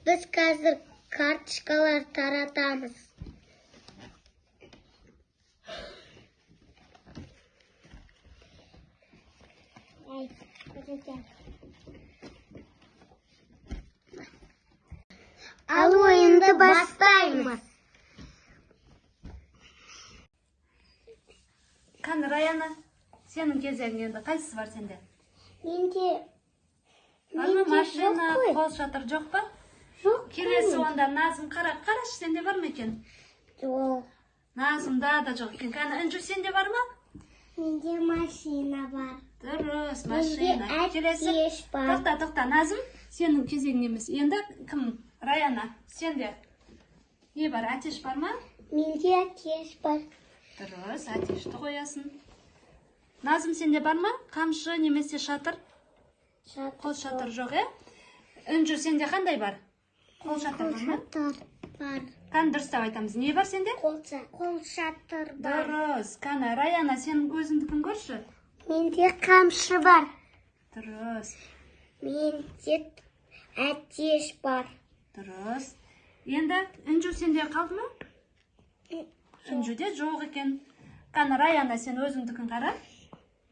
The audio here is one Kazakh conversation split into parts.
Біз қазір карточкалар таратамыз. Ай, көрсетемін. Ал ойынды бастаймыз. Қане, Раяна, сенің кезегің енді. Қайсысы бар сенде? Менде Бар ма менде жоқ машина, қой. Қол шатыр жоқ па? Жоқ. Келесі онда Назым, қара, қарашы, сенде бар ма екен? Жоқ. Назымда да жоқ екен. Кәні, Інжу, сенде бар ма? Менде машина бар. Дұрыс, Менде машина. Келесі. әтеш бар. Тоқта, тоқта, Назым, сенің кезегің емес. Енді кім? Раяна, сенде не бар? Әтеш бар ма? Менде әтеш бар. Дұрыс, әтешті қоясың. Назым, сенде бар ма? Қамшы немесе шатыр? Шатыр. Қол шатыр жоқ, иә? Інжу, сенде қандай бар? Қол шатыр бар ма? Шатыр бар. Кәні, дұрыстап айтамыз. Не бар сенде? Қол шатыр бар. Дұрыс. Кәні, Раяна, сен өзіңдікін көрші. Менде қамшы бар. Дұрыс. Менде әтеш бар. Дұрыс. Енді Інжу, сенде қалды ма? Інжуде жоқ екен. Кәні, Раяна, сен өзіңдікін қара.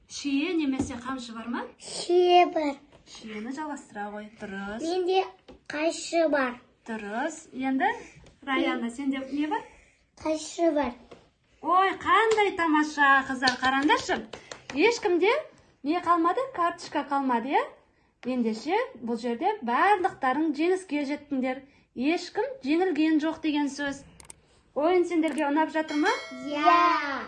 Шие немесе қамшы бар ма? Шие бар. Шиені жалғастыра ғой. Дұрыс. Менде қайшы бар. Дұрыс. Енді Раяна, сенде не бар? Қайшы бар. Ой, қандай тамаша, қыздар, қараңдаршы. Ешкімде не қалмады? Карточка қалмады, иә? Ендеше, бұл жерде барлықтарың жеңіске жеттіңдер. Ешкім жеңілген жоқ деген сөз. Ойын сендерге ұнап жатыр ма? Иә.